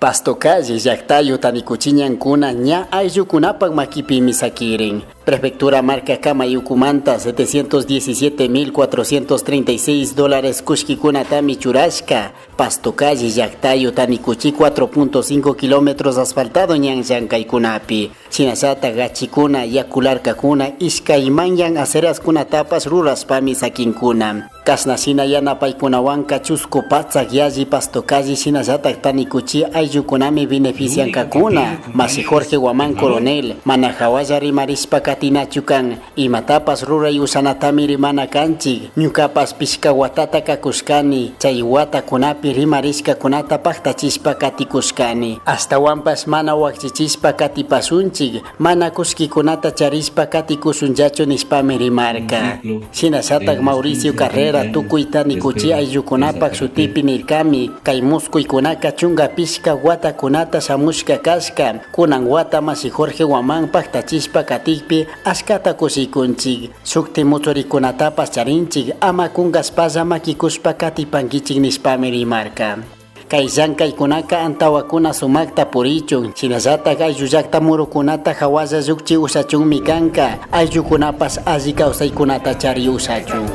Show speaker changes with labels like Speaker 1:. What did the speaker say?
Speaker 1: Pastocalle llaktayu Tanicuchi ñankuna ña ayllukunapak makipimi sakirin. Prefectura marka kamayukumanta 717.436 dólares kullkikunatami churashka. Pastocalle llaktayu Tanicuchi 4.5 kilómetros asfaltado ñan llankaykunapi. Shinallatak gachikuna, yakularkakuna, ishkaymanyan aceraskunatapash rurashpami sakinkuna. Kashna shina yanapaykunawanka chusku patsak yalli Pastocalle shinallatak Tanicuchi ayllukunami
Speaker 2: Lo único que
Speaker 1: beneficiankakuna.
Speaker 2: quiero
Speaker 1: Mashi
Speaker 2: contarles
Speaker 1: Jorge Guamán
Speaker 2: por favor,
Speaker 1: Coronel, mana hawalla rimarishpa katinachu kan, imatapash ruray ushanatami rimana kanchik, ñukapash pishka watata kakushkani, chay watakunapi rimarishkakunata paktachishpa katikushkani. Ashtawanpash mana wakchichishpa katipashunchik, mana kullkikunata charishpa katikushunllachu nishpami
Speaker 2: un
Speaker 1: rimarka.
Speaker 2: ciclo de
Speaker 1: Shinallatak
Speaker 2: unos
Speaker 1: Mauricio
Speaker 2: 15 a 20
Speaker 1: Carrera
Speaker 2: años
Speaker 1: tukuy Tanicuchi
Speaker 2: espera
Speaker 1: ayllukunapak
Speaker 2: esa
Speaker 1: shutipi
Speaker 2: carretera.
Speaker 1: nirkami, kay muskuykunaka chunka pishka watakunata shamushka kashka, kunan wata mashi Jorge Guamán paktachishpa katikpi ashkata kushikunchik, shukti mutsurikunatapash charinchik, ama kunkashpalla makikushpa katipankichik nishpami rimarka. Kay llankaykunaka antawakuna sumakta purichun, shinallatak ayllullakta murukunata hawalla llukchi ushachunmi kanka, ayllukunapash alli kawsaykunata chari ushachun.